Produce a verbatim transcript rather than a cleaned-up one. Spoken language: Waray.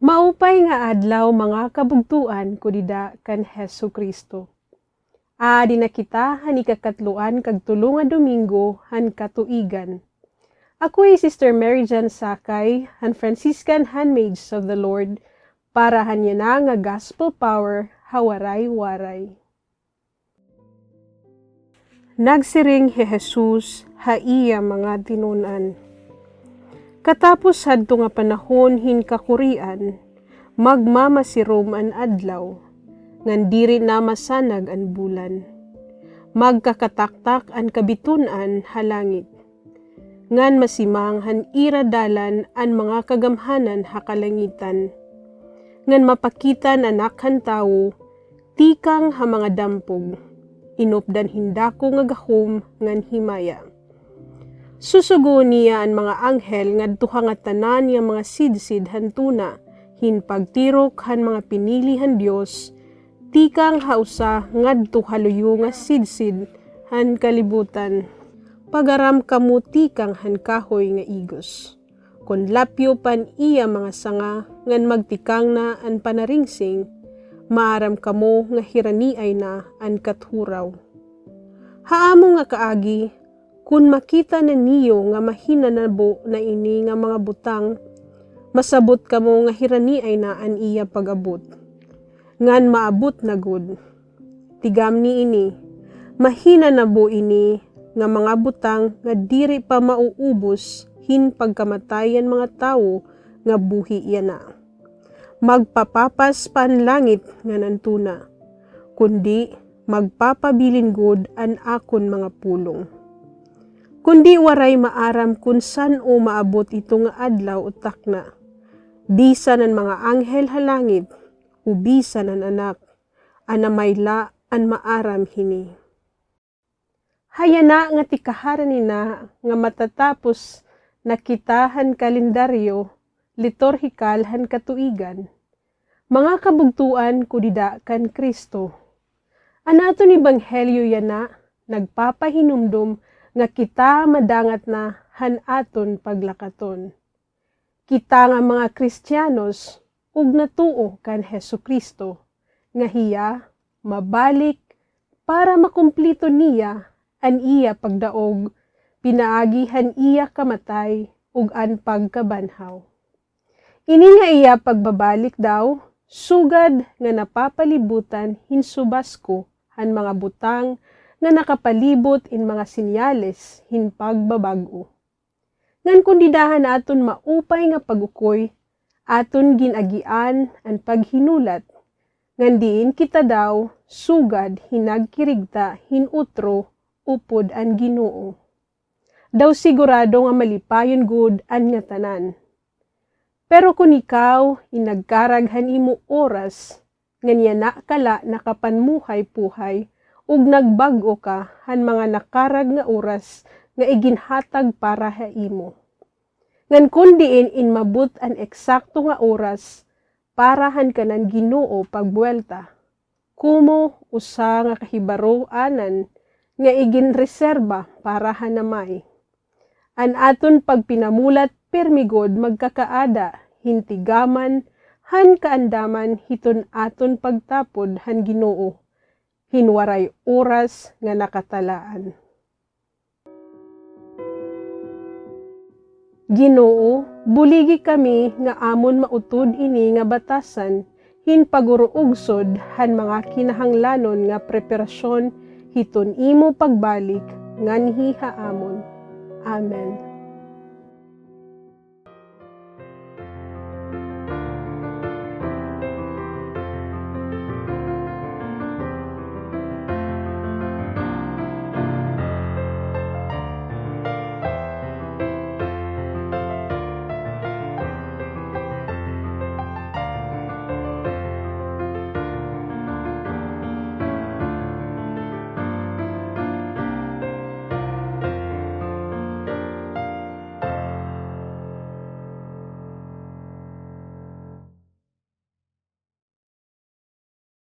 Maupay nga adlaw, mga kabugtoan ko dida kan Jesu-Cristo. Aadi na kita han ikakatloan kag tulo nga Domingo han katuigan. Ako hi Sister Mary Jane Sakay, han Franciscan Handmaids of the Lord, para han yana nga Gospel Power ha Waray-Waray. Nagsiring hi Jesus ha iya mga tinun-an, "Katapos hadto nga panahon hin kakurian, magmamasirom an adlaw, ngan diri na masanag an bulan. Magkakataktak an kabitun-an ha langit, ngan masimang han ira dalan an mga kagamhanan ha kalangitan, ngan mapakita an Anak han Tawo tikang ha mga dampog, inupdan hin dako nga gahom ngan himaya. Susugoon niya an mga anghel ngadto ha ngatanan nga mga sidsid han tuna, hin pagtirok han mga pinili han Dios, tikang ha usa ngadto ha luyo nga sidsid han kalibutan. Pag-aram kamo tikang han kahoy nga igos. Kon lapyo pa an iya mga sanga ngan magtikang na an panaringsing, maaram kamo nga hiraniay na an katuraw. Ha amo nga kaagi, kon makita na niyo nga mahinanabo na ini nga mga butang, masabot kamo nga hiraniay na an iya pag-abot, ngan maabot na gud. Tigam niini, mahinanabo ini nga mga butang nga diri pa mauubos hin pagkamatay han mga tawo nga buhi yana. Magpapapas pa an langit ngan an tuna, kundi magpapabilin gud an akon mga pulong. Kundi waray maaram kon san-o maabot ito nga adlaw o takna, bisan an mga anghel ha langit, o bisan an Anak, an Amay la an maaram hini." Ha yana nga tikaharan hina nga matatapos na kita han kalendaryo liturhikal han katuigan, mga kabugtoan ko dida kan Cristo, an aton ebanghelyo yana nagpapahinumdom nga kita madangat na han aton paglakaton. Kita nga mga Kristiyanos ug natuo kan Jesu-Cristo, nga hiya mabalik para makumplito niya an iya pagdaog pinaagi han iya kamatay ug an pagkabanhaw. Ini nga iya pagbabalik daw, sugad nga napapalibutan hin subasko han mga butang nga nakapalibot hin mga senyales hin pagbabag-o. Ngan kon dida han aton maupay nga pag-ukoy, aton gin-agian an paghinulat, ngan diin kita daw sugad hin nagkirigta hin utro upod an Ginoo. Daw sigurado nga malipayon gud an ngatanan. Pero kon ikaw in nagkarag han imo oras, ngan yana ka la nakapanmuhay-puhay ug nagbag-o ka han mga nakarag nga oras nga iginhatag para ha imo. Ngan kon diin in mabot an eksakto nga oras para han kanan Ginoo pagbuwelta, komo usa nga kahibaro-anan nga iginreserba para han Amay. An aton pagpinamulat pirmi gud magkakaada hin tigaman han kaandaman hiton aton pagtapod han Ginoo hin waray oras nga nakatalaan. Ginoo, buligi kami nga amon mautod ini nga batasan hin pag-uruugsod han mga kinahanglanon nga preparasyon hiton imo pagbalik nganhi ha amon. Amen.